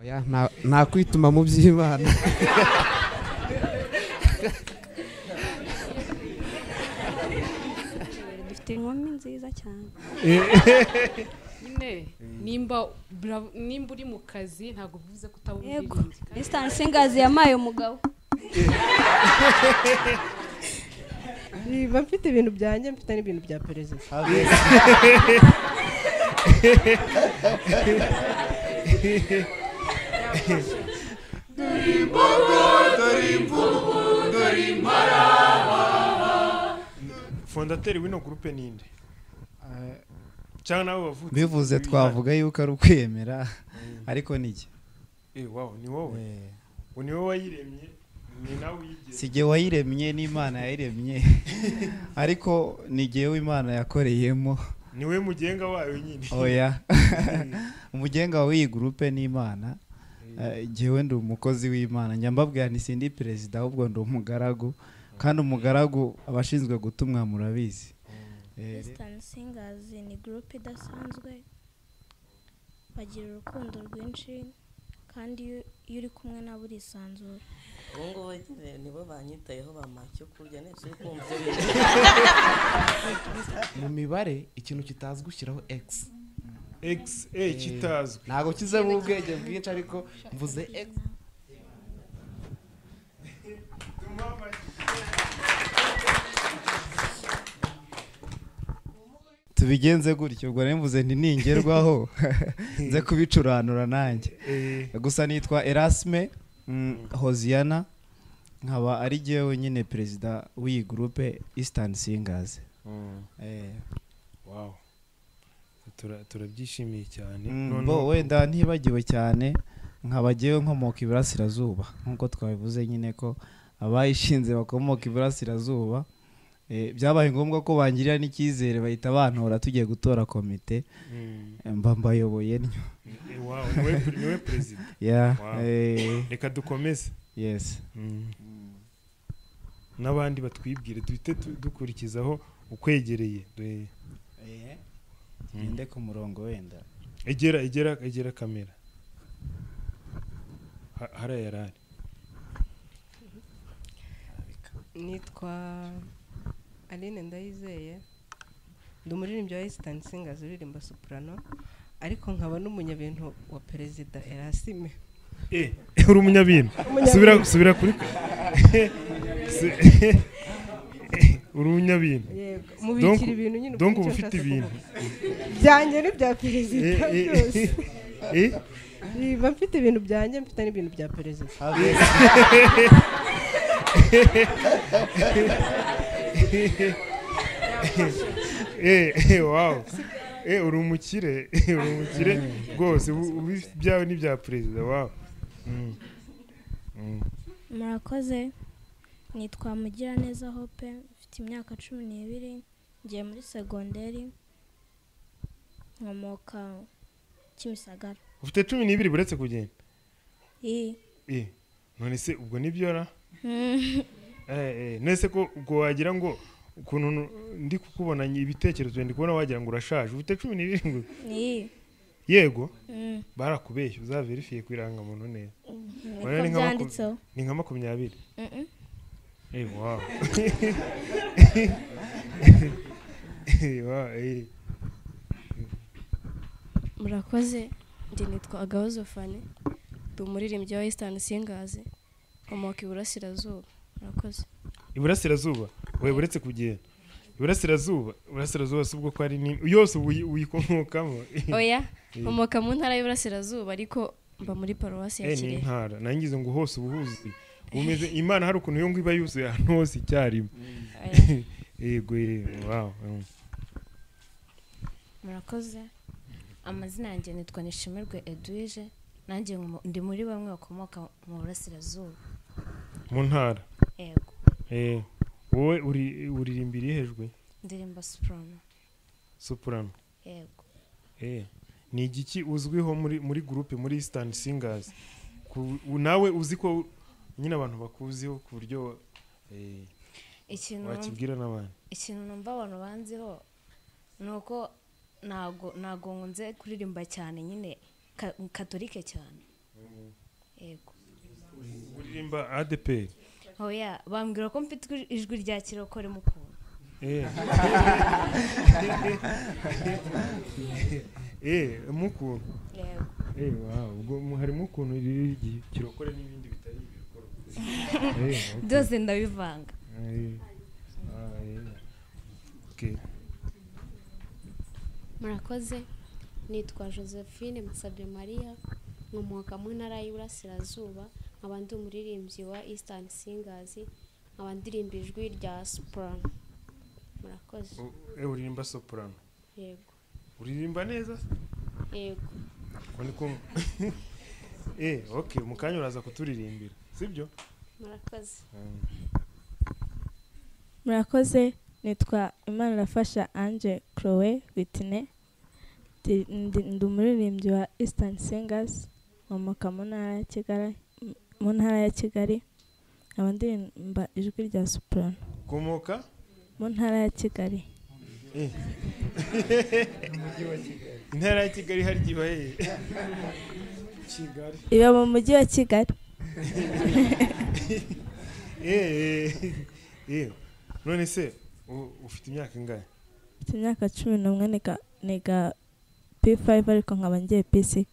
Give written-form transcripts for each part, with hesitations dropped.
Oya, nta kwituma mu by'Imana. Dufite inkumi nziza cyane. Nyine nimba uri mu kazi ntabwo bivuze ko utaba umuririmbyi. Eastern Singers yamaye umugabo. Niba mfite ibintu byanjye mfite n'ibintu bya perezida. Fondateri w'ino groupe ninde? Cyangwa nawe wavutse? Bivuze twavuga yuko ari ukwemera ariko niki? Wow, ni wowe. Ni wowe wayiremye, ni nawe uyigeze. Si jye wayiremye n'Imana yayiremye. Ariko ni jyewe Imana yakoreyemo. Ni we mugenga wayo nyine. Oya. Umugenga w'iyi groupe ni Imana. Jyewe ndi umukozi w'Imana. Njya mbabwira nti sindi perezida ahubwo ndi umugaragu. Kandi umugaragu abashinzwe gutumwa murabizi. Eastern Singers ni groupe idasanzwe, bagira urukundo rwinshi kandi iyo uri kumwe nabo urisanzura. Ubu ngubu nibo banyitayeho bampa icyo kurya nese uri kumva. Mu mibare ikintu kitazwi ushyiraho x. X kitazwi. Ntabwo kizemo ubwenge bwinshi ariko mvuze x. Tubigenze gutyo ubwo nemvuze nti ningerwaho nze kubicuranura nanjye. Gusa nitwa Erasme Hosiana, nkaba ari jyewe nyine perezida w'iyi groupe Eastern Singers. Wow, turabyishimiye cyane. Bo wenda ntibagiwe cyane, nkaba jyewe nkomoka iburasirazuba nkuko twabivuze nyine ko abayishinze bakomoka iburasirazuba. Byabaye ngombwa ko bangirira n'icyizere bahita bantora tugiye gutora komite, mba mbayoboye ntyo. Wow, niwe perezida. Reka dukomeze. Yes. N'abandi batwibwire duhite dukurikizaho ukwegereye. Tugende ku murongo wenda. Egera egera egera kamera. Hariya yarari. Nitwa Aline Ndayizeye, ndi umuririmbyi wa Eastern Singers uririmba soprano, ariko nkaba n'umunyabintu wa perezida Erasme. Uri umunyabintu? Subira kuri uri umunyabintu. Yego, mubikira ibintu nyine. Donc uba ufite ibintu byanjye n'ibya perezida byose. Niba mfite ibintu byanjye mfite n'ibintu bya perezida. Wow. Uri umukire, uri umukire rwose, byawe n'ibya perezida. Wow. Murakoze. Nitwa Mugiraneza Hope, mfite imyaka 12, ngiye muri segonderi, nkomoka Kimisagara. Ufite 12 buretse kugenda? None se ubwo nibyo ra? Nese ko ubwo wagira ngo ukuntu ndi kukubona ibitekerezo ndi kubona wagira ngo urashaje. Ufite 12 ngo? Yego. Barakubeshye, uzaverifiye ku irangamuntu neza. Ni nka 20. Wow. Wow. Murakoze, ndi nitwa Agahozo Fane, ndi umuririmbyi wa Eastern Singers, nkomoka iburasirazuba. Murakoze. Iburasirazuba we buretse kugenda. Iburasirazuba, iburasirazuba si ubwo ko ari ni yose uyikomokamo? Oya, nkomoka mu ntara y'Iburasirazuba ariko mba muri paruwasi ya Kirehe. Ni intara, nangize ngo hose ubuhuzi umeze Imana hari ukuntu yo ngo iba yuzuye ahantu hose icyarimwe. Yego, wow. Murakoze. Amazina yanjye nitwa Nishimirwe Edwige, nanjye ndi muri bamwe bakomoka mu Burasirazuba. Mu ntara? Yego. Wowe uririmbira ihejwe? Ndirimba soprano. Soprano. Yego. Ni igiki uzwiho muri groupe muri Eastern Singers? Nawe uzi ko nyine abantu bakuziho ku buryo wakibwira n'abandi? Ikintu numva abantu banziho nuko ntago nkunze kuririmba cyane nyine katolike cyane. Yego. Uririmba ADPR? Oya, bambwira ko mfite ijwi rya kirokore mukuru. Mukuru. Yego. Wow, ubwo harimo ukuntu iri kirokore n'ibindi bitari ibirokore. Byose ndabivanga. Okay. Murakoze, nitwa Josephine Musabye Maria, nkomoka mu ntara y'Iburasirazuba, nkaba ndi umuririmbyi wa Eastern Singers, nkaba ndirimba ijwi rya soprano. Murakoze. Uririmba soprano? Yego. Uririmba neza? Yego. Okay, mukanya uraza kuturirimbira, sibyo? Murakoze. Murakoze, nitwa Imanirafasha Ange Chloe Witine, ndi umuririmbyi wa Eastern Singers, nkomoka mu ntara ya Kigali, nkaba ndirimba ijwi rya soprano. Komoka? Mu ntara ya Kigali. Intara ya Kigali hari iba hehe? Kigali. Iba mu mujyi wa Kigali. None se ufite imyaka ingahe? Mfite imyaka 11, niga P5 ariko nkaba ngiye P6.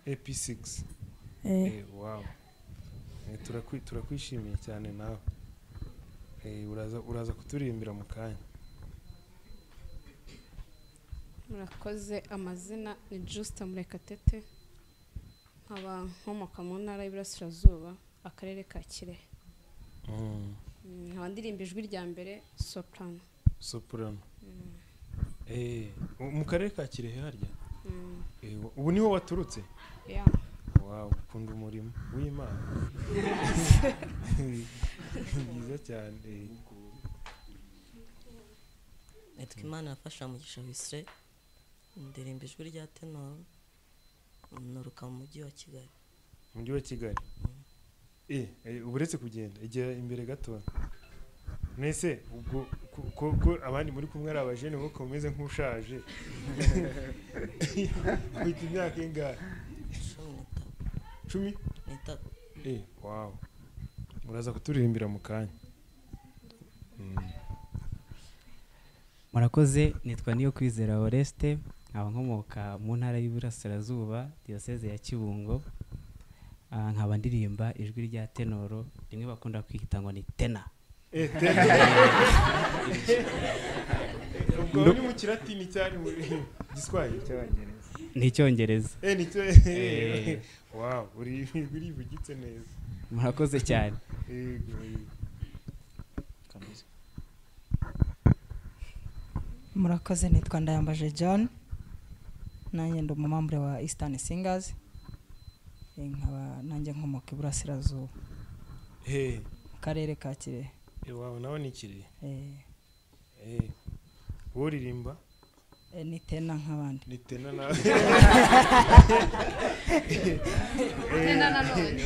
P6. Wow. Turakwishimiye cyane nawe. Uraza kuturirimbira mu kanya. Murakoze, amazina ni Juste Murekatete, nkaba nkomoka mu ntara y'Iburasirazuba, akarere ka Kirehe. Nkaba ndirimba ijwi rya mbere soprano. Soprano. Mu karere ka Kirehe harya? Ubu niho waturutse? Yeah. Wow, ukunda umurimo w'Imana. Byiza cyane. Nitwa Imanirafasha Mugisha Wisre, ndirimba ijwi rya tenor, nturuka mu mujyi wa Kigali. Mujyi wa Kigali. Uretse kugenda egera imbere gato. Nese ubwo ko abandi muri kumwe ari abajene bo komeze nk'ushaje. Ufite imyaka ingahe? 13. Wow. Muraza kuturirimbira mu kanya. Murakoze, nitwa Niyo Kwizera Oreste, nkaba nkomoka mu ntara y'Iburasirazuba, Diocese ya Kibungo, nkaba ndirimba ijwi rya tenoro, rimwe bakunda kwita ngo ni tena. Ubwo ni mu Kilatini cyari mu Giswahili? Ni Icyongereza. Wow, uri bugitse neza. Murakoze cyane. Murakoze, nitwa Ndayambaje John, nanjye ndi umumambure wa Eastern Singers, nkaba nanjye nkomoka Iburasirazuba, mu karere ka Kirehe. Wow, nawe ni Kirehe. Uririmba? Ni tena nk'abandi. Ni tena nawe. Tena nanone.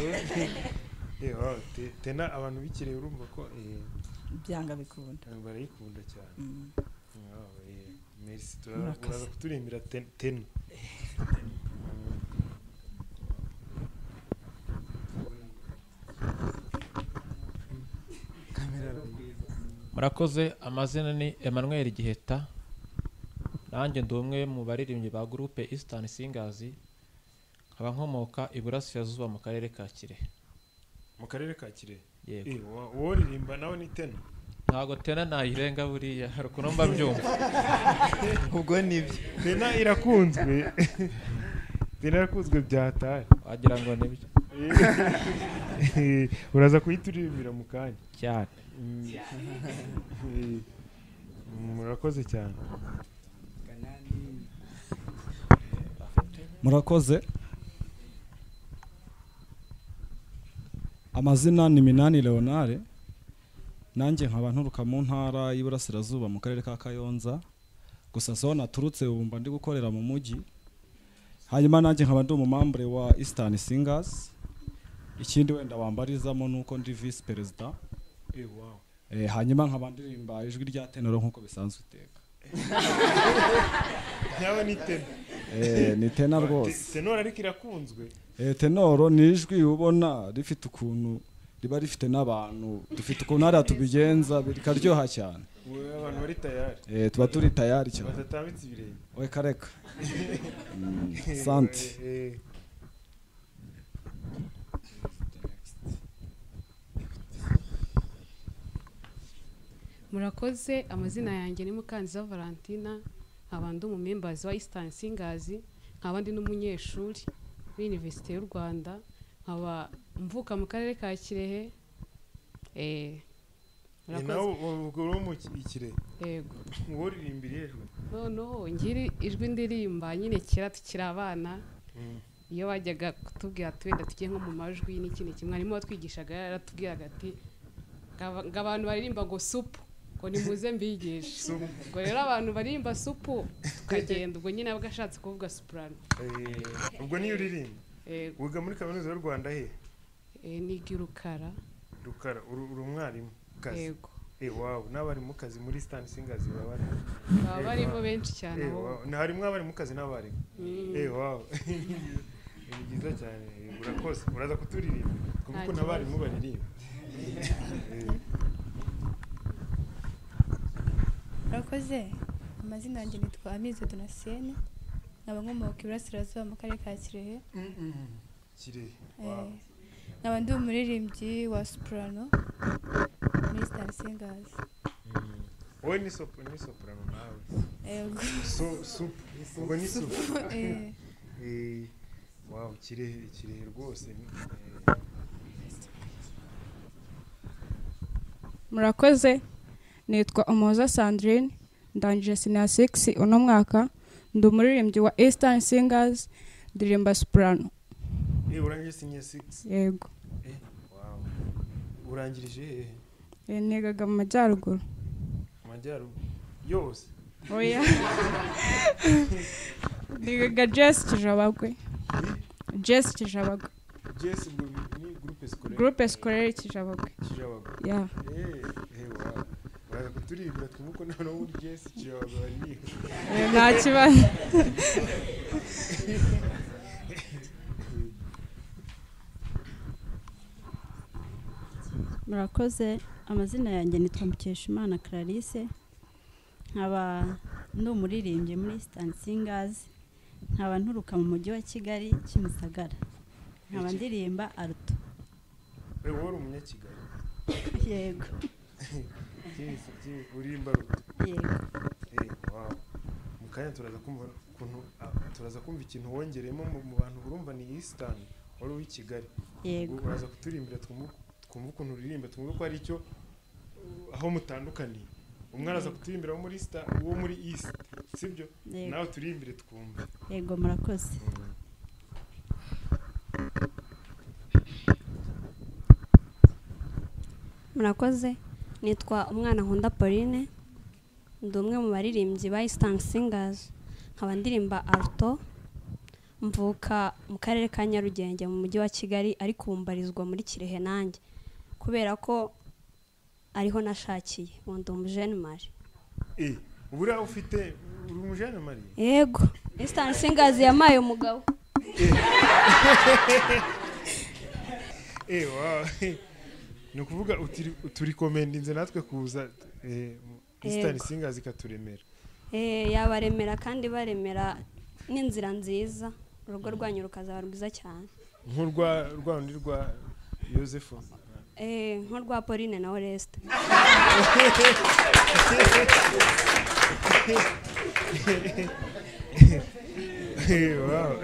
Wow, tena abantu b'Ikirehe urumva ko byanga bikunda. Barayikunda cyane. Merci, turaza kuturirimbira tena. Murakoze, amazina ni Emmanuel Giheta, nanjye ndi umwe mu baririmbyi ba groupe Eastern Singers, nkaba nkomoka Iburasirazuba mu karere ka Kirehe. Mu karere ka Kirehe? Yego. Uwo uririmba nawe ni tena? Ntago tena nayirenga buriya, hari ukuntu mba mbyumva. Ubwo nibyo. Tena irakunzwe. Tena irakunzwe byataye. Wagira ngo nibyo. Uraza kuyituririmbira mu kanya. Cyane. Murakoze cyane. Murakoze. Amazina ni Minani Leonard, nanjye nkaba nturuka mu ntara y'Iburasirazuba mu karere ka Kayonza, gusa so naturutse ubu mba ndi gukorera mu mujyi. Hanyuma nanjye nkaba ndi umumambure wa Eastern Singers. Ikindi wenda wambarizamo nuko ndi vice president. Wow. Hanyuma nkaba ndirimba ijwi rya tenoro nkuko bisanzwe iteka. Nawe ni tenor. Ni tenor rwose. Tenor ariko irakunzwe. Tenor ni ijwi ubona rifite ukuntu riba rifite n'abantu, dufite ukuntu hariya tubigenza bikaryoha cyane. Abantu bari tayari. Tuba turi tayari cyane. Badatambitse ibirenge. We kareka. Sante. Murakoze, amazina yanjye ni Mukanziza Valentina, nkaba ndi umumembazi wa Eastern Singers, nkaba ndi n'umunyeshuri muri Université y'u Rwanda, nkaba mvuka mu karere ka Kirehe. Nawe uri mu Kirehe? Yego. Wowe uririmbira ijwi? No, ngiri ijwi ndirimba nyine kera tukiri abana. Iyo bajyaga kutubwira ati wenda tujye nko mu majwi n'ikindi kimwe, mwarimu watwigishaga yaratubwiraga ati ngo abantu baririmba ngo supu, ngo nimuze mbigishe. Ngo rero abantu baririmba supu tukagenda, ubwo nyine abwo ashatse kuvuga soprano. Ubwo niyo uririmba? Wiga muri Kaminuza y'u Rwanda he? Niga i Rukara. Rukara, uri umwarimu kazi? Yego. Wow, n'abarimu kazi muri Eastern Singers baba barimo. Baba barimo benshi cyane aho. Harimo abarimu kazi n'abarimu. Wow. Ni byiza cyane, urakoze. Uraza kuturirimba kuko n'abarimu baririmba. Murakoze, amazina yanjye nitwa Amize Donasienne, nkaba nkomoka Iburasirazuba mu karere ka Kirehe. Kirehe. Wow. Nkaba ndi umuririmbyi wa soprano muri Eastern Singers. Wowe ni soprano nawe? Yego. Ubwo ni supu. Wow, Kirehe, Kirehe rwose. Murakoze, nitwa Umuhoza Sandrine, ndangije senior 6 uno mwaka, ndi umuririmbyi wa Eastern Singers, ndirimba soprano. Urangije senior 6? Yego. Wow. Urangirije hehe? Nigaga mu majyaruguru. Amajyaruguru yose? Oya. Nigaga Jess Kijabagwe. Jess Kijabagwe. Jess ni groupe scolaire. Groupe scolaire Kijabagwe. Kijabagwe. Yeah. Wow. Uraza kuturirimbira twumve uko noneho muri Jess Kijabagwe baririmba. Nta kibazo. Murakoze, amazina yanjye nitwa Mukeshimana Clarisse, nkaba ndi umuririmbyi muri Eastern Singers, nkaba nturuka mu mujyi wa Kigali Kimisagara, nkaba ndirimba alto. Wowe uri umunyakigali? Yego. Uririmba alto? Yego. Wow. Mu kanya turaza kumva ukuntu, turaza kumva ikintu wongereyemo mu bantu urumva ni Eastern, wari uw'i Kigali. Yego. Uraza kuturimbira twumve ukuntu uririmba, twumve ko ari icyo aho mutandukaniye. Umwe araza kuturimbira wo muri East, uwo muri East, sibyo? Nawe turimbire twumve. Yego, murakoze. Murakoze, nitwa Umwana Nkunda Pauline, ndi umwe mu baririmbyi ba Eastern Singers, nkaba ndirimba alto, mvuka mu karere ka Nyarugenge mu mujyi wa Kigali, ariko mbarizwa muri Kirehe nanjye kubera ko ariho nashakiye, ndi umujene mari. Ubura ufite uri umujene mari? Yego, Eastern Singers yamaye umugabo. Wow. Ni ukuvuga uturikomendinze natwe kuza Eastern Singers ikaturemera. Yabaremera kandi baremera n'inzira nziza, urugo rwanyu rukazaba rwiza cyane. Nk'urwa rwa rwa Yosefu. Nk'urwa Pauline na Oreste. Wow.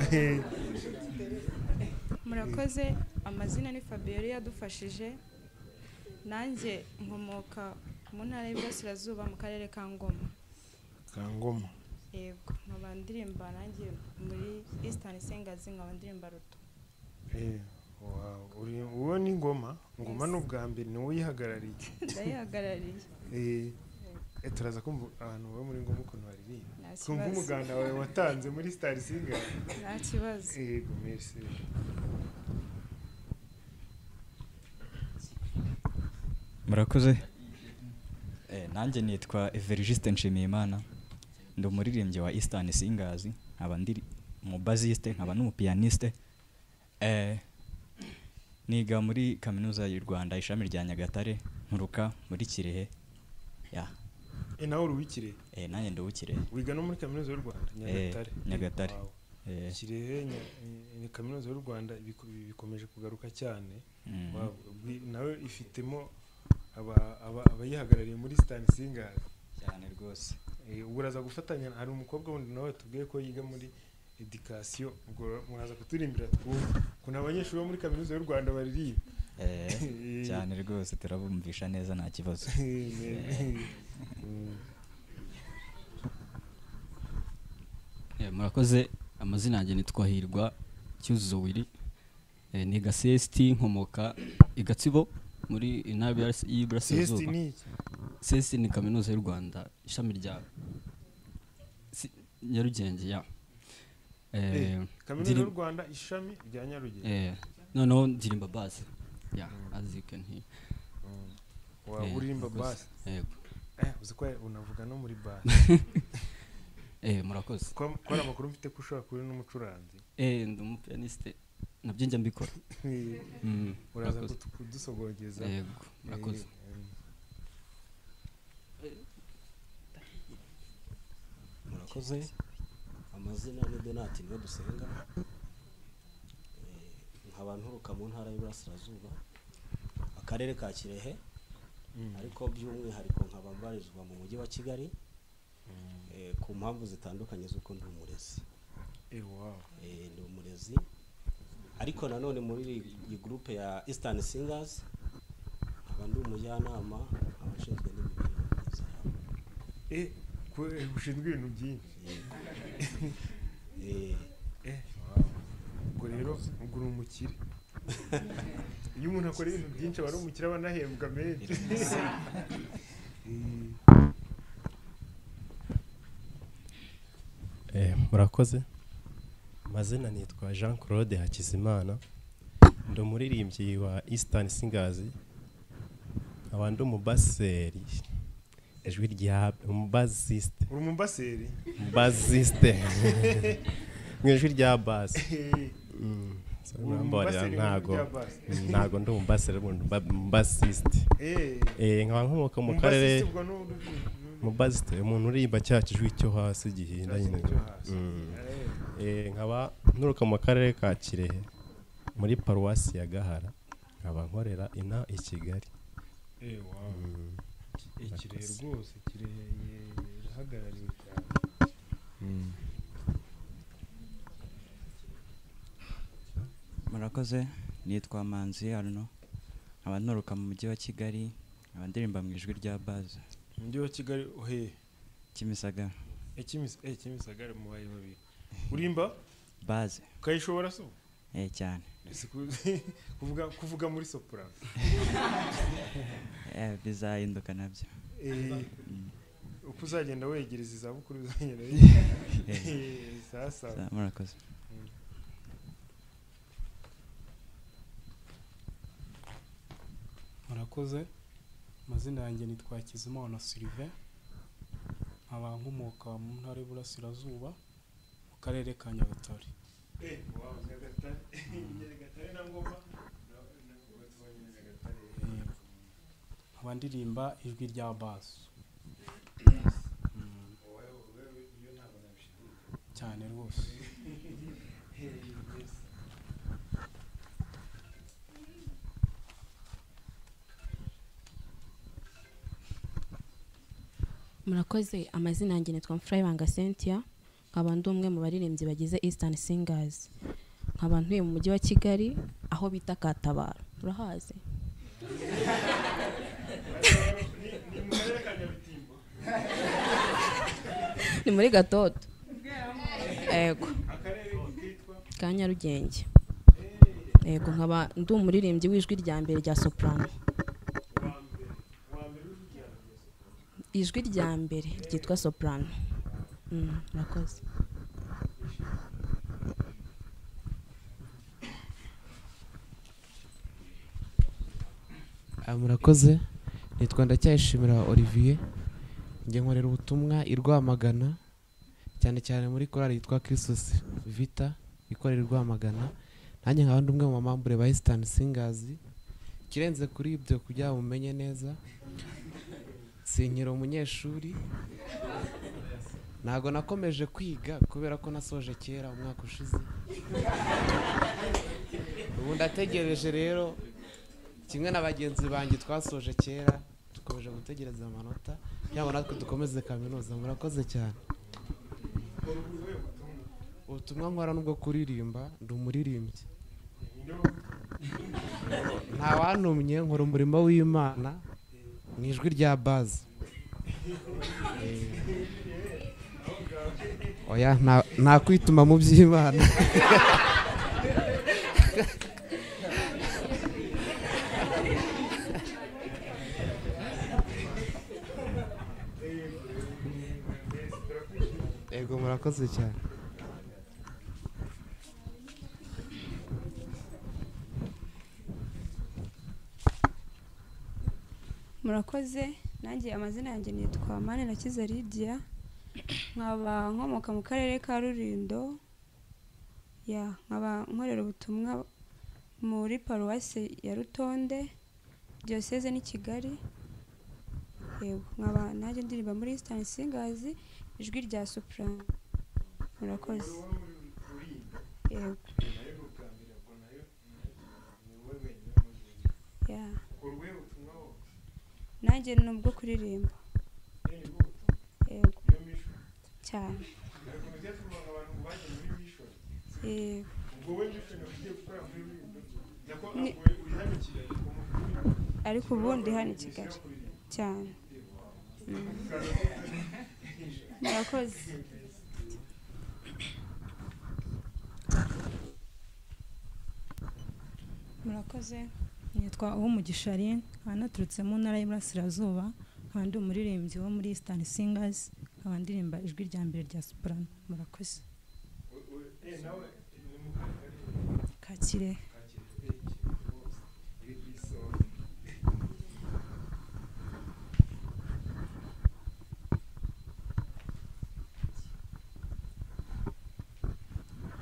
Murakoze, amazina ni Fabiola yadufashije, nanjye nkomoka mu ntara y'Iburasirazuba mu karere ka Ngoma. Ka Ngoma. Yego, nkaba ndirimba nanjye muri Eastern Singers, nkaba ndirimba ruto. Wow, uwo ni Ngoma. Ngoma ni ubwa mbere ni wowe uyihagarariye. Ndayihagarariye. Turaza kumva abantu bo muri Ngoma ukuntu baririmba. Twumva umuganda wawe watanze muri Star Singer. Nta kibazo. Yego, merci. Murakoze. Nanjye nitwa Evergiste Nshimiyimana, ndi umuririmbyi wa Eastern Singers, nkaba Umubaziste nkaba n'umupianiste. Niga muri kaminuza y'u Rwanda ishami rya Nyagatare, nturuka muri Kirehe. Ya. Nawe uri uw'Ikirehe? Nanjye ndi uw'Ikirehe. Wiga no muri kaminuza y'u Rwanda Nyagatare? Nyagatare. Kirehe ni kaminuza y'u Rwanda bikomeje kugaruka cyane. Nawe ifitemo abayihagarariye muri Eastern Singers cyane rwose. Ubwo uraza gufatanya, hari umukobwa wundi nawe tubwiye ko yiga muri education, ubwo muraza kuturimbira twumve kuna abanyeshuri bo muri kaminuza y'u Rwanda baririmba. Cyane rwose turabumvisha neza nta kibazo. Murakoze, amazina yanjye nitwa Hirwa Cyuzuzo Willy. Niga CST, nkomoka i Gatsibo muri intara y'Iburasirazuba. CST ni iki? CST ni kaminuza y'u Rwanda ishami rya Nyarugenge ya. Kaminuza y'u Rwanda ishami rya Nyarugenge. Noneho ndirimba bass. Yeah, as you can hear. Wa uririmba bass? Yego. Uzi ko unavuga no muri bass. Murakoze. Ko ari amakuru mfite ko ushobora kuba n'umucuranzi. Ndi umupianiste. Nabyo njya mbikora. Uraza kudusogongeza. Yego, murakoze. Murakoze. Amazina ni Donati niwe dusenga. Nkaba nturuka mu ntara y'Iburasirazuba, akarere ka Kirehe, ariko by'umwihariko nkaba mbarizwa mu mujyi wa Kigali. Ku mpamvu zitandukanye z'uko ndi umurezi. Ndi umurezi ariko nanone muri iyi groupe ya Eastern Singers nkaba ndi umujyanama, abashinzwe n'imibereho myiza yabo. Ushinzwe ibintu byinshi. Ubwo rero ubwo uri umukire. Iyo umuntu akora ibintu byinshi aba ari umukire, aba anahembwa menshi. Murakoze. Amazina nitwa Jean Claude Hakizimana, ndi umuririmbyi wa Eastern Singers, nkaba ndi umubaseri, ijwi rya umubaziste. Uri umubaseri? Umubaziste mu ijwi rya bass. Ntago ndi umubaseri, umubaziste. Nkaba nkomoka mu karere. Umubaziste umuntu uririmba cya kijwi cyo hasi gihinda nyine. Nkaba nturuka mu karere ka Kirehe muri paruwasi ya Gahara, nkaba nkorera ina i Kigali. Kirehe rwose, Kirehe irahagarariwe cyane. Murakoze, nitwa Manzi Arno, nkaba nturuka mu mujyi wa Kigali, nkaba ndirimba mu ijwi rya bass. Umujyi wa Kigali uhe? Kimisagara. Kimisagara mubaye babiri. Urimba? Bass. Ukayishobora so? Cyane. Kuvuga muri soprano. Bizahinduka nabyo. Uko uzagenda wegereza izabukuru uzagenda. Sasa. Murakoze. Murakoze. Amazina yanjye nitwa Hakizimana Sylvain, nkaba nkomoka mu ntara y'Iburasirazuba mu karere ka Nyagatare. Nkaba ndirimba ijwi rya bass. Cyane rwose. Murakoze, amazina yanjye nitwa Mfurayibanga Cynthia, nkaba ndi umwe mu baririmbyi bagize Eastern Singers, nkaba ntuye mu mujyi wa Kigali aho bita Katabaro. Urahazi? Ni muri Gatoto. Yego. Ka Nyarugenge. Yego, nkaba ndi umuririmbyi w'ijwi rya mbere rya soprano. Ijwi rya mbere ryitwa soprano. Murakoze. Murakoze, nitwa Ndacyayishimira Olivier, njye nkorera ubutumwa i Rwamagana, Cyane cyane muri korali yitwa Christus Vita ikorera i Rwamagana. Nanjye nkaba ndi umwe mu bamambure ba Eastern Singers. Ikirenze kuri ibyo kugira ngo mumenye neza, sinkiri umunyeshuri, ntago nakomeje kwiga kubera ko nasoje kera umwaka ushize. Ubu ndategereje rero kimwe na bagenzi banjye twasoje kera, dukomeje gutegereza amanota yabo natwe dukomeze kaminuza. Murakoze cyane. Ubutumwa nkora nubwo kuririmba, ndi umuririmbyi, nta wantumye, nkora umurimo w'Imana mu ijwi rya baze. Oya, nta kwituma mu by'Imana. Ego, murakoze cyane. Murakoze. Nanjye amazina yanjye nitwa Manirakiza Lydia, nkaba nkomoka mu karere ka Rulindo, ya nkaba nkorera ubutumwa muri paruwasi ya Rutonde, diyoseze ni Kigali. Yego, nkaba nanjye ndirimba muri Eastern Singers ijwi rya soprano. Murakoze. Yego. Ya. Nanjye nubwo kuririmba. Yego. Cyane. Yego. Ariko ubundi hano i Kigali cyane. Murakoze. Murakoze. Nitwa Uwumugisha Aline, nkaba naturutse mu ntara y'Iburasirazuba, nkaba ndi umuririmbyi wo muri Eastern Singers, nkaba ndirimba ijwi rya mbere rya soprano. Murakoze. Kakire.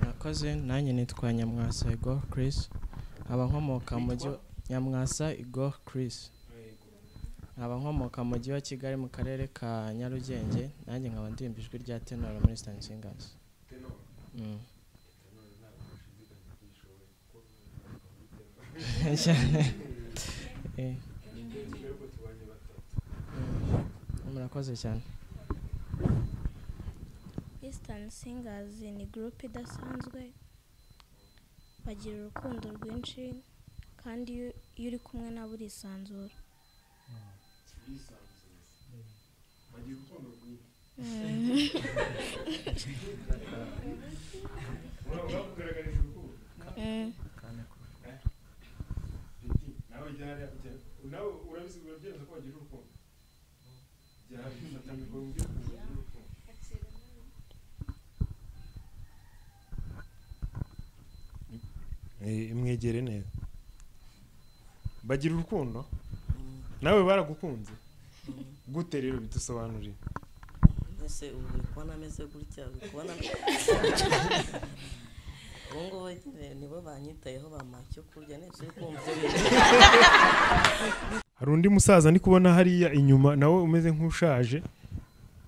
Murakoze. Nanjye nitwa Nyamwasa Igor Chris, nkaba nkomoka mu mujyi Nyamwasa Igor Chris, nkaba nkomoka mu mujyi wa Kigali mu karere ka Nyarugenge. Nanjye nkaba ndirimba ijwi rya tenor muri Eastern Singers. Murakoze cyane. Eastern Singers ni group idasanzwe, bagira urukundo rwinshi kandi iyo uri kumwe nabo urisanzura. Bagira urukundo rwinshi. Bakugaragariza urukundo. Nawe nawe urabizi, urabyemeza ko bagira urukundo. Mwegere neza. Bagira urukundo? Nawe baragukunze? Gute rero bidusobanurire? Ese ubu uri kubona ameze gutya, uri kubona ubu ngubu nibo banyitayeho bampaye icyo kurya, nese uri kumva ibyo bintu. Hari undi musaza ndi kubona hariya inyuma nawe umeze nk'ushaje.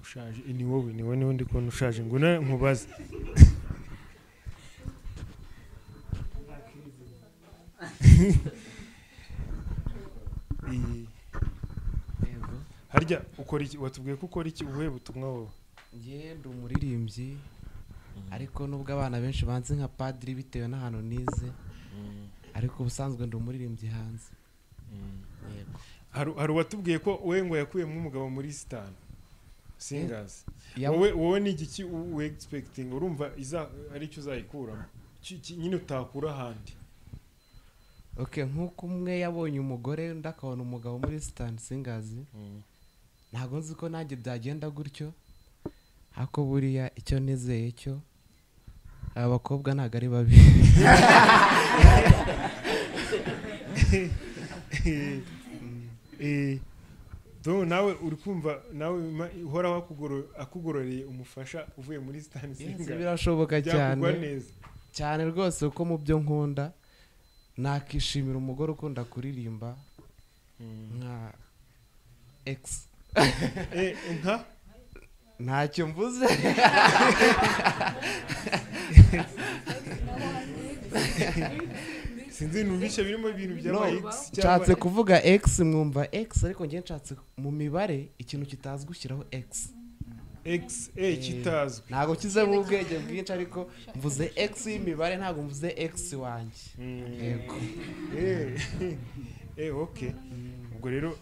Ushaje ni wowe, ni wowe ndi kubona ushaje, ngo nkubaze. Harya ukora iki? Watubwiye ko ukora iki? Ubuhe butumwa wowe? Njye ndi umuririmbyi, ariko nubwo abana benshi banzi nka padiri bitewe n'ahantu nize, ariko ubusanzwe ndi umuririmbyi hanze. Yego. Hari uwatubwiye ko we ngo yakuyemo umugabo muri Eastern Singers. Wowe ni igiki we expecting? Urumva ari cyo uzayikuramo nyine utakura ahandi? Okay, nkuko umwe yabonye umugore undi akabona umugabo muri Eastern Singers, ntago nzi ko nanjye byagenda gutyo, ariko buriya icyo nizeye cyo aba bakobwa ntago ari babi. Do nawe uri kumva nawe uhoraho akugororeye umufasha uvuye muri Eastern Singers. Birashoboka cyane cyane rwose, uko mu byo nkunda nakishimira umugore ukunda kuririmba nka ex. Nka ntacyo mvuze. Sinzi numvishe birimo ibintu by'ama X. Nshatse kuvuga X mwumva X, ariko ngiye nshatse mu mibare ikintu kitazwi ushyiraho X. X kitazwi. Ntago kize mu bwenge bwinshi, ariko mvuze X y'imibare, ntago mvuze X wanjye. Yego. Okay. Ubwo rero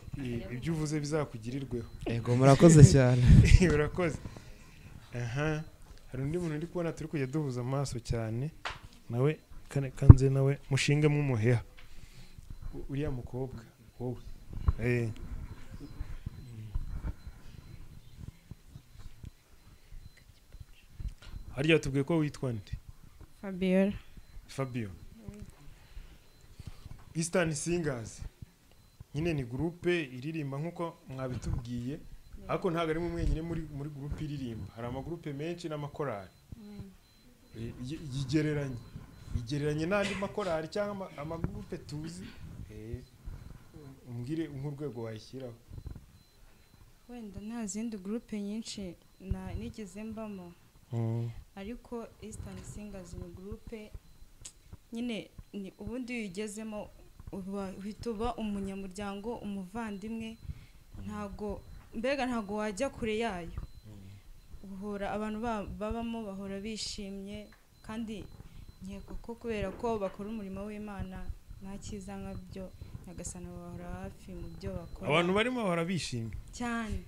ibyo uvuze bizakugirirweho. Yego, murakoze cyane. Murakoze. Aha, hari undi muntu ndi kubona turi kujya duhuza amaso cyane nawe kanze nawe mushinge mwumuheha. Uriya mukobwa wowe. Harya tubwiye ko witwa nde? Fabiola. Fabio. Eastern Singers nyine ni groupe iririmba nkuko mwabitubwiye, ariko ntago ari mwenyine muri groupe iririmba, hari amagroupe menshi n'amakorali. Yigereranye n'andi makorali cyangwa amagroupe tuzi. Umbwire nk'urwego wayishyiraho. Wenda nta zindi groupe nyinshi nigeze mbamo, ariko Eastern Singers ni groupe nyine ni ubundi uyigezemo uhita uba umunyamuryango, umuvandimwe, ntago mbega ntago wajya kure yayo. Uhora abantu babamo bahora bishimye, kandi nkeka ko kubera ko bakora umurimo w'Imana nta cyiza nkabyo, Nyagasani bahora hafi mu byo bakora. Abantu barimo bahora bishimye cyane.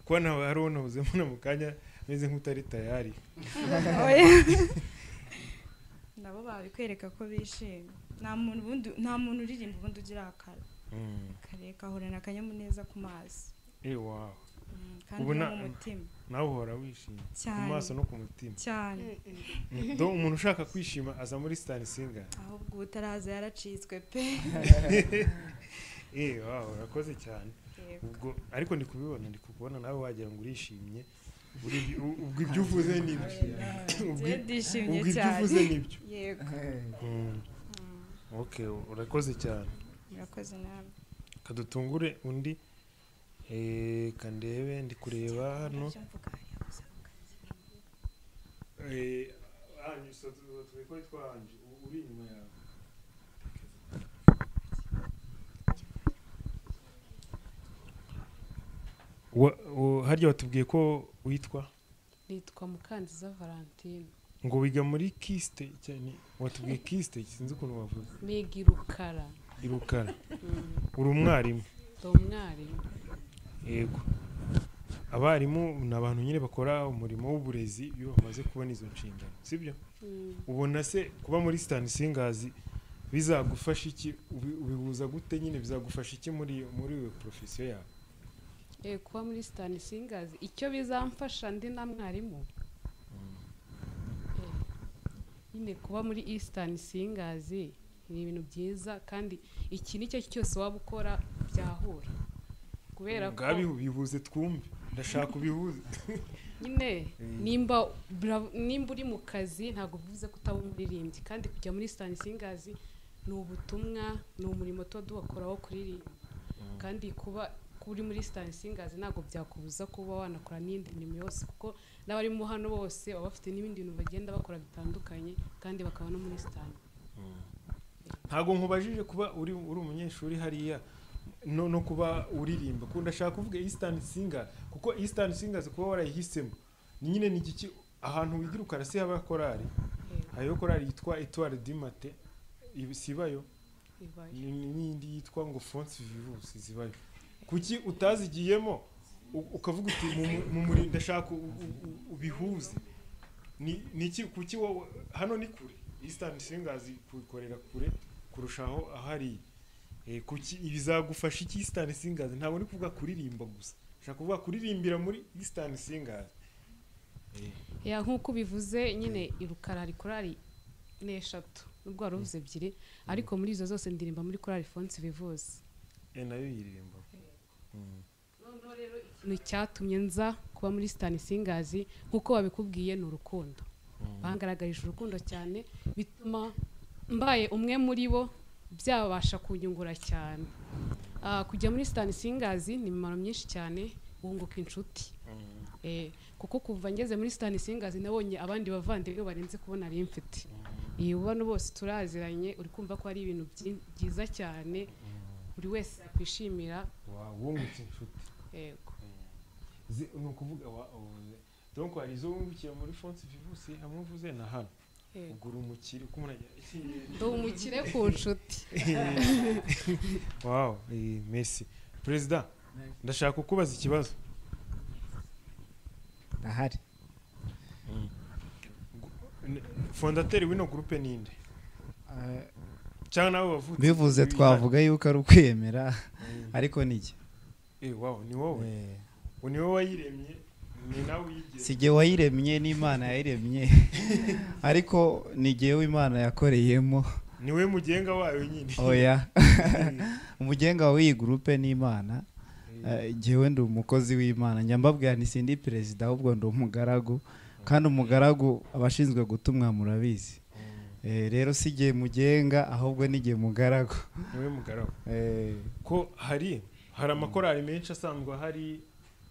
Kuba ntawe hari unahuzemo na mukanya ameze nk'utari tayari. Nabo babikwereka ko bishimye. Nta muntu uririmba ubundi ugira akara. Kareka ahorana akanyamuneza ku maso. Wow. Kandi no mu mutima. Nawe uhora wishimye ku maso no ku mutima. Cyane. Do umuntu ushaka kwishima aza muri Eastern Singers. Ahubwo utaraza yaracitswe pe. Wow, urakoze cyane. Ubwo ariko ndi kubibona nawe wagira ngo urishimye. Ubwo ibyo uvuze nibyo. Ubwo ibyo uvuze nibyo. Yego. Okay, urakoze cyane. Murakoze nawe. Kadutungure undi kandebe ndi kureba hano. Anyu so twitwa Anju uri inyuma yawe. Harya watubwiye ko witwa? Nitwa Mukanziza Valentine. Ngo wiga muri Kiste cyane, watubwiye Kiste sinzi ukuntu wavuze. Niga Irukara. Irukara. Uri umwarimu? Ndi umwarimu. Yego. Abarimu ni abantu nyine bakora umurimo w'uburezi iyo bamaze kubona izo nshingano, sibyo? Ubona se kuba muri Eastern Singers bizagufasha iki, ubihuza gute nyine, bizagufasha iki muri iyo profession yawe? Kuba muri Eastern Singers icyo bizamfasha ndi na mwarimu. Nyine kuba muri Eastern Singers ni ibintu byiza, kandi iki nicyo cyose waba ukora byahura. Kubera ko bihuze twumve, ndashaka ubihuze. Nyine nimba uri mu kazi ntago bivuze ko utaba umuririmbyi, kandi kujya muri Eastern Singers ni ubutumwa, ni umurimo tuba dukora wo kuririmba. Kandi kuba uri muri Eastern Singers ntago byakubuza kuba wanakora n'indi mirimo yose, kuko n'abarimo hano bose baba bafite n'ibindi bintu bagenda bakora bitandukanye, kandi bakaba no muri Eastern. Ntago nkubajije kuba uri umunyeshuri hariya no kuba uririmba, kuko ndashaka kuvuga Eastern Singers, kuko Eastern Singers kuba warayihisemo ni nyine ni igiki ahantu wigira ukarasi haba korali, hayo korali yitwa Etoile du Matin sibayo, n'indi yitwa ngo Fonce Vivus zibayo. Kuki utazigiyemo ukavuga uti mu muri ndashaka ubihuze? Ni iki kuki hano ni kure, Eastern Singers kuikorera kure kurushaho ahari. Kuki ibizagufasha iki Eastern Singers? Ntabwo ni kuvuga kuririmba gusa, nshaka kuvuga kuririmbira muri Eastern Singers. Ya nkuko bivuze nyine Irukara hari korali n'eshatu nubwo wari uvuze ebyiri, ariko muri izo zose ndirimba muri korali Fonce Vivus. Nayo yiririmba. Noneho rero ikintu cyatumye nza kuba muri Eastern Singers nkuko babikubwiye ni urukundo. Bangaragarije urukundo cyane bituma mbaye umwe muri bo, byabasha kunyungura cyane. Kujya muri Eastern Singers ni imimaro myinshi cyane, wunguka inshuti. Kuko kuva ngeze muri Eastern Singers nabonye abandi bavandimwe barenze kubona ari mfite. Iyo ubona bose turaziranye, uri kumva ko ari ibintu byiza cyane, buri wese yakwishimira. Wungutse inshuti. Yego. Ni ukuvuga donc hari izo wungukiye muri Fonds Vivus hamwe uvuze na hano. Ugura umukire uko umuntu agira. Ndi umukire ku nshuti. Wow, merci. President, ndashaka kukubaza ikibazo. Ndahari. Fondateur w'ino groupe ninde? Cyangwa nawe wavutse? Bivuze twavuga yuko ari ukwemera, ariko nijye. Wow, ni wowe. Ni wowe wayiremye, ni nawe uyigenga. Si jye wayiremye, ni Imana yayiremye. Ariko ni jyewe Imana yakoreyemo. Ni we mugenga wayo nyine. Oya. Umugenga w'iyi groupe ni Imana. Jyewe ndi umukozi w'Imana. Njya mbabwira nti sindi perezida ahubwo ndi umugaragu. Kandi umugaragu abashinzwe gutumwa murabizi. Rero si jye mugenga ahubwo ni jye mugaragu. Ni we mugaragu. Ko hari amakorali menshi asanzwe hari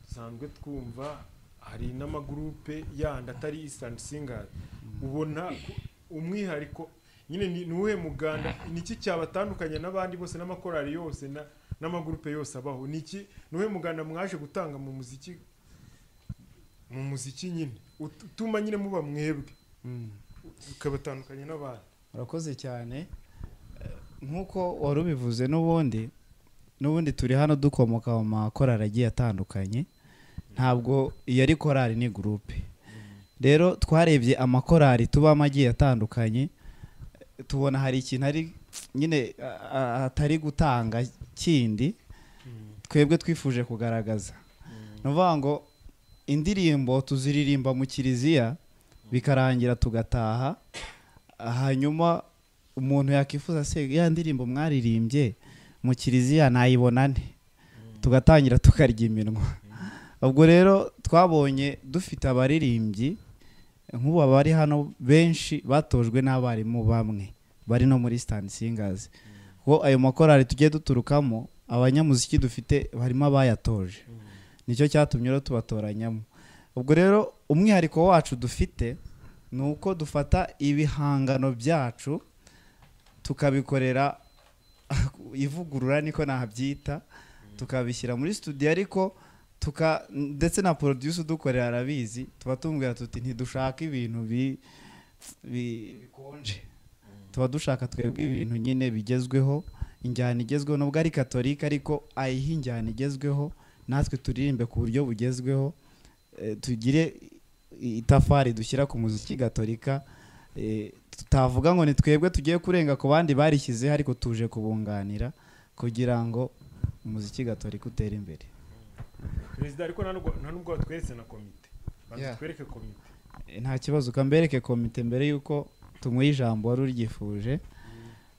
dusanzwe twumva, hari n'amagroupe yandi atari Eastern Singers. Ubona umwihariko nyine ni uwuhe muganda, niki cyabatandukanye n'abandi bose n'amakorali yose n'amagroupe yose abaho? Niki ni uwuhe muganda mwaje gutanga mu muziki nyine utuma nyine muba mwebwe ukabatandukanye n'abandi? Urakoze cyane. Nkuko wari ubivuze n'ubundi turi hano dukomoka mu makorali agiye atandukanye. Ntabwo iyo ari korali ni groupe. Rero twarebye amakorali tubamo agiye atandukanye, tubona hari ikintu ari nyine atari gutanga kindi twebwe twifuje kugaragaza. Ni ukuvuga ngo indirimbo tuziririmba mu kiliziya bikarangira tugataha, hanyuma umuntu yakifuza se ya ndirimbo mwaririmbye mu kiliziya nayibona nte, tugatangira tukarya iminwa. Ubwo rero twabonye dufite abaririmbyi nk'ubu abari hano benshi batojwe n'abarimu bamwe bari no muri Eastern Singers. Kuko ayo makorali tugiye duturukamo abanyamuziki dufite barimo abayatoje, nicyo cyatumye rero tubatoranyamo. Ubwo rero umwihariko wacu dufite ni uko dufata ibihangano byacu tukabikorera ivugurura, niko nabyita, tukabishyira muri studio, ariko ndetse na producer udukorera arabizi, tuba tumubwira tuti ntidushaka ibintu bikonje, tuba dushaka twebwe ibintu nyine bigezweho, injyana igezweho, nubwo ari katolika ariko ayiha injyana igezweho, natwe turirimbe ku buryo bugezweho, tugire itafari dushyira ku muziki gatolika. Tutavuga ngo ni twebwe tugiye kurenga ku bandi barishyize, ariko tuje kubunganira kugira ngo umuziki gatolika utere imbere. Perezida, ariko nta nubwo watweretse na komite. Banza twereke komite. Nta kibazo, kambereke komite mbere yuko tumuha ijambo wari uryifuje.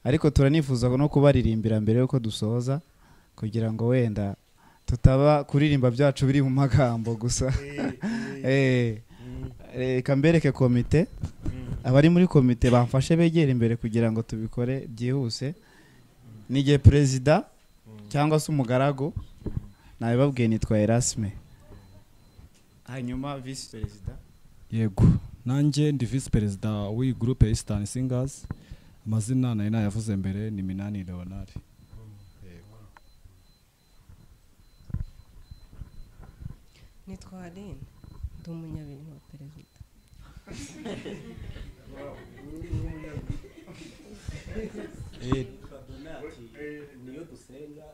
Ariko turanifuza no kubaririmbira mbere yuko dusoza, kugira ngo wenda tutaba kuririmba byacu biri mu magambo gusa. Reka mbereke komite. Abari muri komite bamfashe begera imbere kugira ngo tubikore byihuse. Ni perezida cyangwa se umugaragu nabibabwiye nitwa Erasme. Hanyuma vice perezida. Yego, nanjye ndi vice perezida w'iyi groupe Eastern Singers. Amazina nayo nayavuze mbere ni Minani Leonard. Yego. Nitwa Aline, ndi umunyabintu wa perezida. Niyo dusenga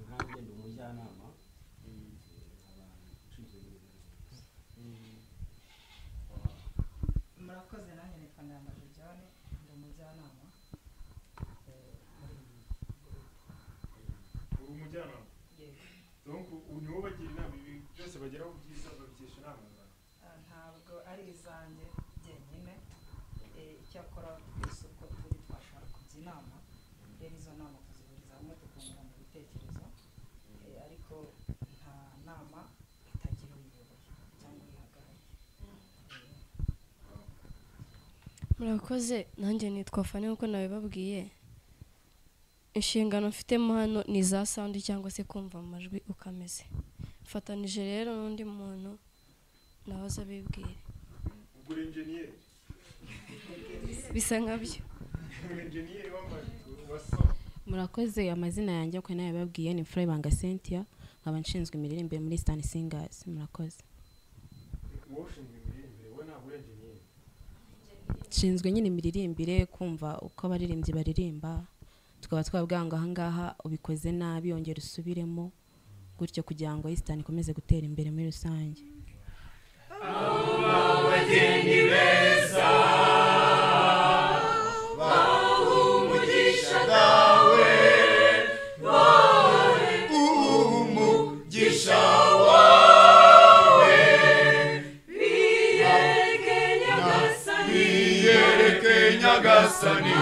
nkanjye ndi umujyanama. Murakoze, nanjye nitwa Ndambaje John, ndi umujyanama. Uri umujyanama? Donc niwo bagira inama, ibi byose bageraho byiza babikesha inama zawe? Ntabwo ari izanjye jyenyine, icyakora twese uko turi twashobora kujya inama, rero izo nama tuzihuriza hamwe tukungurana ibitekerezo, ariko nta Murakoze, nanjye nitwa Fani nkuko nabibabwiye. Inshingano mfitemo hano ni za sound cyangwa se kumva amajwi ukameze. Mfatanije rero n'undi muntu nawe azabibwire. Ugura engineer. Bisa nkabyo. Engineer w'amajwi wa so. Murakoze, amazina yanjye uko nabibabwiye ni Mfurayibanga Cynthia, nkaba nshinzwe imiririmbire muri Eastern Singers. Murakoze. Wowe ushinzwe imiririmbire, wowe ntabwo uri engineer. Nshinzwe nyine imiririmbire, kumva uko abaririmbyi baririmba, tukaba twabwira ngo ahangaha ubikoze nabi ongera usubiremo gutyo kugira ngo Eastern ikomeze gutera imbere muri rusange. Abageni beza umugisha dawe, umugisha wawe, biyereke Nyagasani,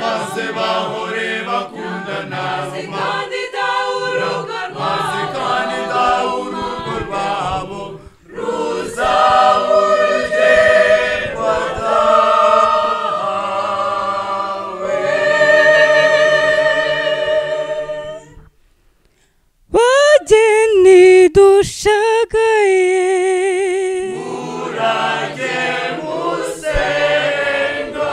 maze bahore bakundana, maze kandi dawe urugo rwabo ruzaburwe dawe. Bageni dushagaye, murage musenga,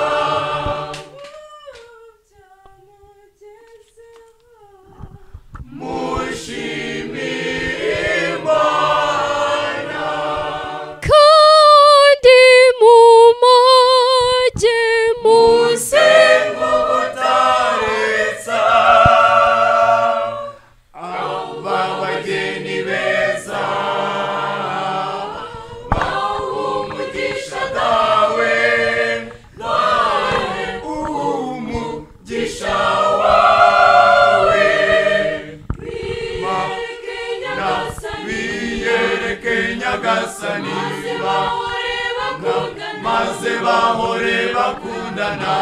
mushimire Imana, kandi mumajye musenga ubutaretsa. Aba bageni beza umugisha dawe, umugisha wawe, biyereke Nyagasani, maze bahore bakundana,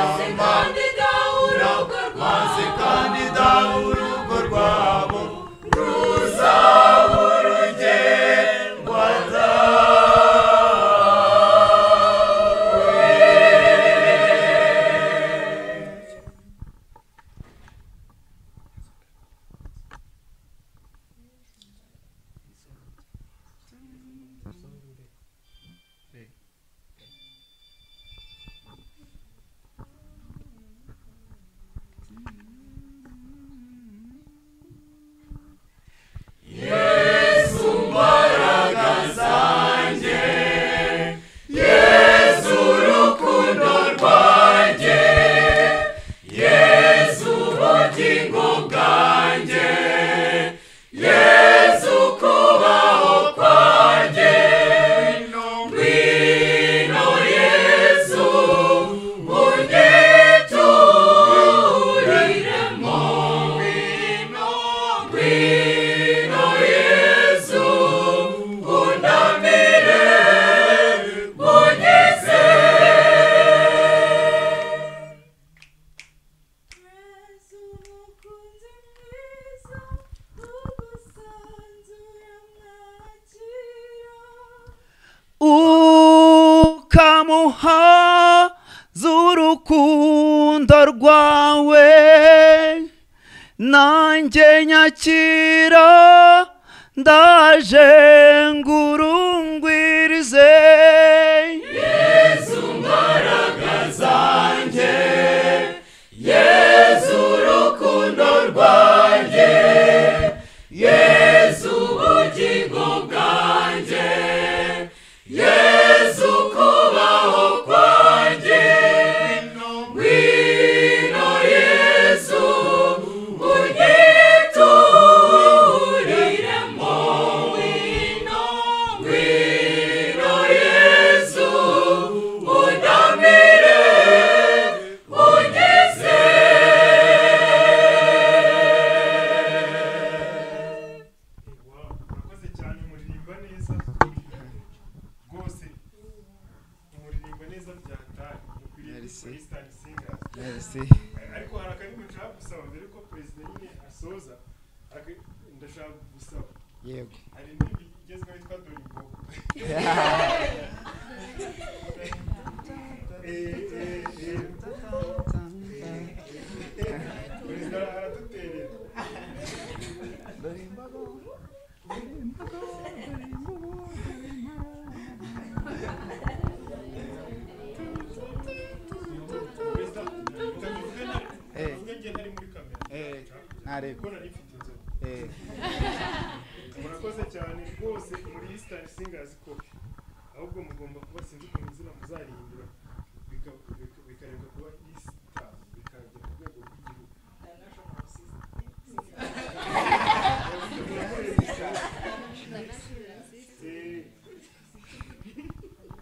maze kandi dawe urugo rwabo ruzaburwe dawe. Yesu mbaraga zanjye, Yesu urukundo rwanjye, Yesu ubugingo bwanjye, Yesu kubaho kwanjye, ngwino Yesu unyituriremo, ngwino Yesu unamire unyize. Ukamuha z'urukundo rwawe, nanjye nyakira ndaje ngurungwirize. Yesu mbaraga zanjye, Yesu urukundo rwanjye, Yesu ubugingo bwanjye, Yesu kubaho kwanjye, ngwino Yesu unyituriremo, ngwino Yesu unamire unyize. Murakoze cyane, muririmba neza rwose, muririmba neza byatari, mukwiriye Merci. kwitwa Eastern Singers. Merci. Ariko hari akaririmbo nshaka gusaba mbere ko perezida nyine asoza, ndashaka gusaba. Yego. Hari indirimbo igezweho yitwa Dore Imbogo. Perezida araduterera. Dore imbogo, dore imbogo, dore imbogo, dore impara. Perezida, tuvuge njye ntari muri kamera. Ntareba. Kuko nari mfite inzoga. Murakoze cyane rwose muri Eastern Singers Kopi. Ahubwo mugomba kuba, sinzi ukuntu izina muzarihindura bikareka kuba Eastern bikajya ku rwego rw'igihugu.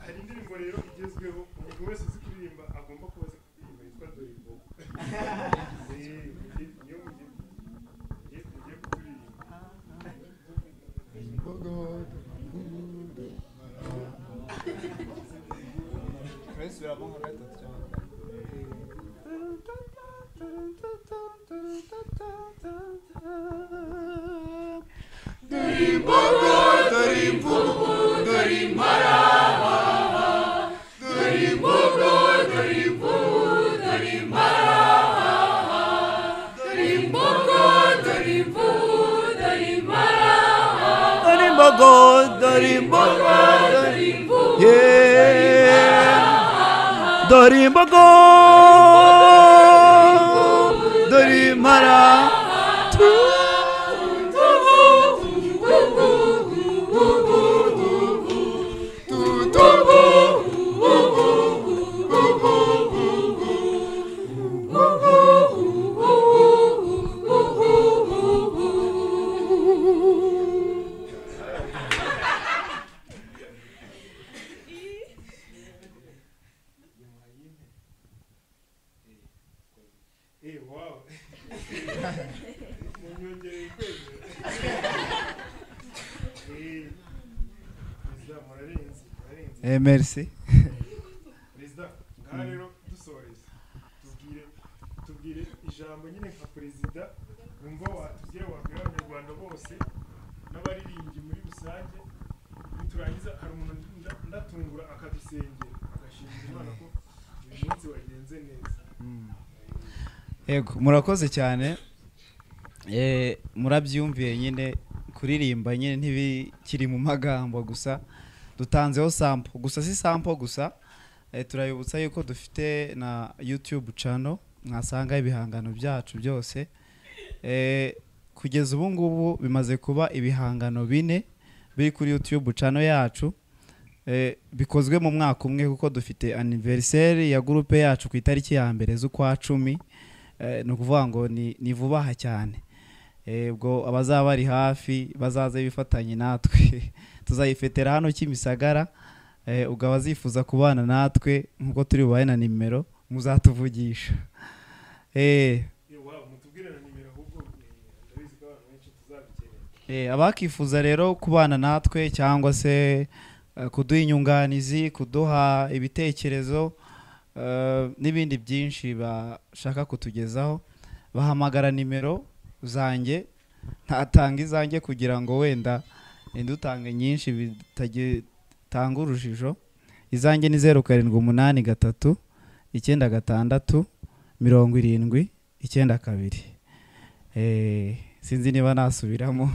Hari indirimbo rero igezweho umuntu wese uzi kuririmba agomba kuba azi kuririmba, yitwa Dore Imbogo. Niyo mugiye kuturirimba. Imbogo. Turayisubiramo nka gatatu cyangwa kane. Dore imbogo, dore imvubu, dore impara. Dore imbogo, dore imvubu, dore impara. Dore imbogo, dore imvubu, dore impara. Dore imbogo, dore imbogo, dore imvubu, dore imbogo, dore impara. Wow. Munyongereye kwemera. Perezida, murarenze, murarenze. Merci. Perezida, ngaha rero dusoreza. Tubwire ijambo nyine nka perezida wumva watubwira, wabwira abanyarwanda bose n'abaririmbyi muri rusange. Niturangiza hari umuntu ndatungura akadusengera agashimira Imana ko uyu munsi wagenze neza. Yego, murakoze cyane. Murabyumviye nyine, kuririmba nyine ntibikiri mu magambo gusa, dutanzeho sample gusa, si sample gusa. Turayibutsa yuko dufite na YouTube channel mwasanga ibihangano byacu byose. Kugeza ubu ngubu bimaze kuba ibihangano 4 biri kuri YouTube channel yacu, bikozwe mu mwaka umwe, kuko dufite anniversaire ya groupe yacu ku itariki ya 1 z'ukwa 10. Ni ukuvuga ngo ni vuba aha cyane. Ubwo abazaba bari hafi bazaze bifatanye natwe, tuzayifetera hano Kimisagara. Ubwo abazifuza kubana natwe nkuko turi bubahe na nimero muzatuvugisha. Wow, mutubwire na nimero ahubwo, ndabizi ko abantu benshi tuzabikenera. Abakifuza rero kubana natwe cyangwa se kuduha inyunganizi, kuduha ibitekerezo n'ibindi byinshi bashaka kutugezaho, bahamagara nimero zanjye. Ntatanga izanjye kugira ngo wenda indutange nyinshi bitagitanga urujijo. Izanjye ni 0783 96 70 92. Sinzi niba nasubiramo.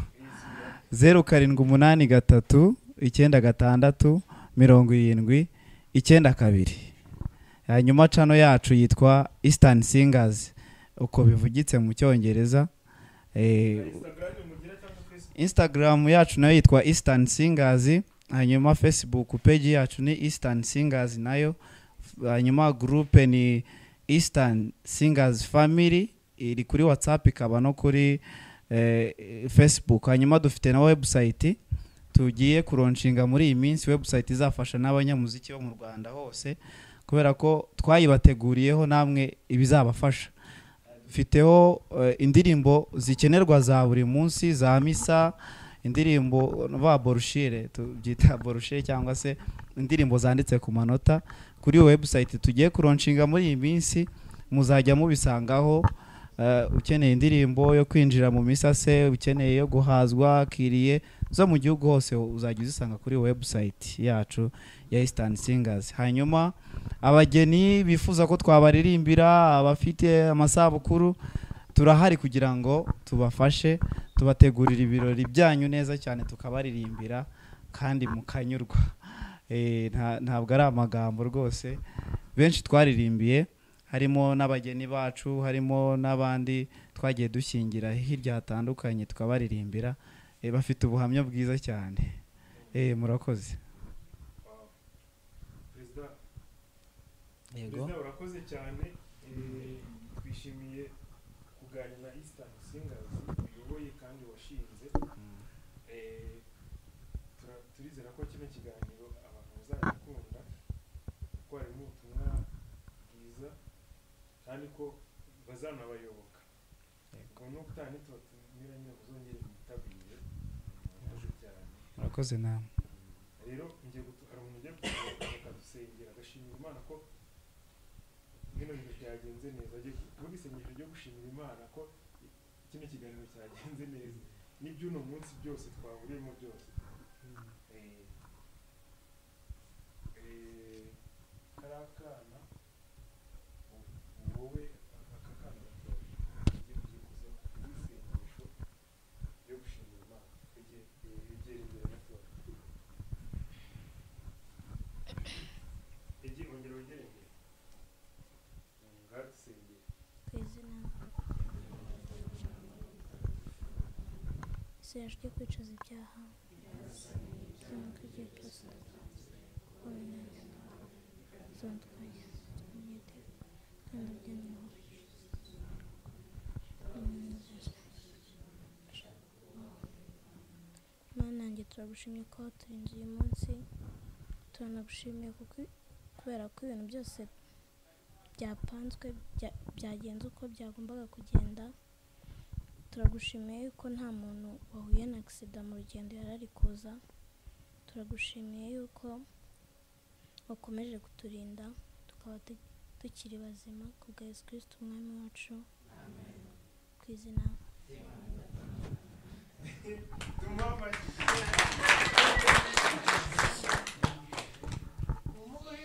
0783 96 70 92. Hanyuma channel yacu yitwa Eastern Singers, uko bivugitse mu Cyongereza. Instagram yacu nayo yitwa Eastern Singers, hanyuma Facebook page yacu ni Eastern Singers nayo, hanyuma groupe ni Eastern Singers Family, iri kuri WhatsApp ikaba no kuri Facebook. Hanyuma dufite na website tugiye kuronshinga muri iyi minsi, website izafasha n'abanyamuziki bo mu Rwanda hose, kubera ko twayibateguriyeho namwe ibizabafasha. Dufiteho indirimbo zikenerwa za buri munsi za misa, indirimbo ba borushire, tubyita borushire cyangwa se indirimbo zanditse ku manota. Kuri website tugiye kuronshinga muri iyi minsi muzajya mubisangaho. Ukeneye indirimbo yo kwinjira mu misa se, ukeneye yo guhazwa kiriye, zo mu gihugu hose uzajya uzisanga kuri website yacu ya Eastern Singers. Hanyuma abageni bifuza ko twabaririmbira, abafite amasabukuru, turahari kugira ngo tubafashe, tubategurira ibirori byanyu neza cyane, tukabaririmbira kandi mukanyurwa. Ntabwo ari amagambo rwose, benshi twaririmbiye, harimo n'abageni bacu, harimo n'abandi twagiye dushyingira hirya hatandukanye tukabaririmbira, bafite ubuhamya bwiza cyane. Murakoze. Yego. Urakoze cyane, twishimiye kuganira na Eastern Singers uyoboye kandi washinze. Turizera ko kino kiganiro abantu bazagikunda, kuko harimo ubutumwa bwiza kandi ko bazanabayoboka. Ubwo n'ubutaha nitubatumira nyine muzongere mwitabire. Murakoze cyane. Murakoze namwe. Rero ngiye hari umuntu ugiye kugaruka akadusengera agashimira Imana ko bino bintu byagenze neza. Agiye kuvuga isengesho ryo gushimira Imana ko kino kiganiro cyagenze neza n'iby'uno munsi byose twahuriyemo byose. Kariya kana wowe aka kana gatoya ugiye kuza kuvuga isengesho ryo gushimira Imana, egera imbere gatoya, ongera wegere imbere, ngaho dusengere. Ku izina isengesho ryo kwicuza ibyaha by'umwuka igihe cyose Mana yanjye, turagushimye ko waturinze uyu munsi, turanagushimiye kubera ko ibintu byose byapanzwe byagenze uko byagombaga kugenda. Turagushimiye yuko nta muntu wahuye na agisida mu rugendo yari ari kuza. Turagushimiye yuko wakomeje kuturinda tukaba tukiri bazima ku bwa Yesu Kristo umwami wacu. Ku izina.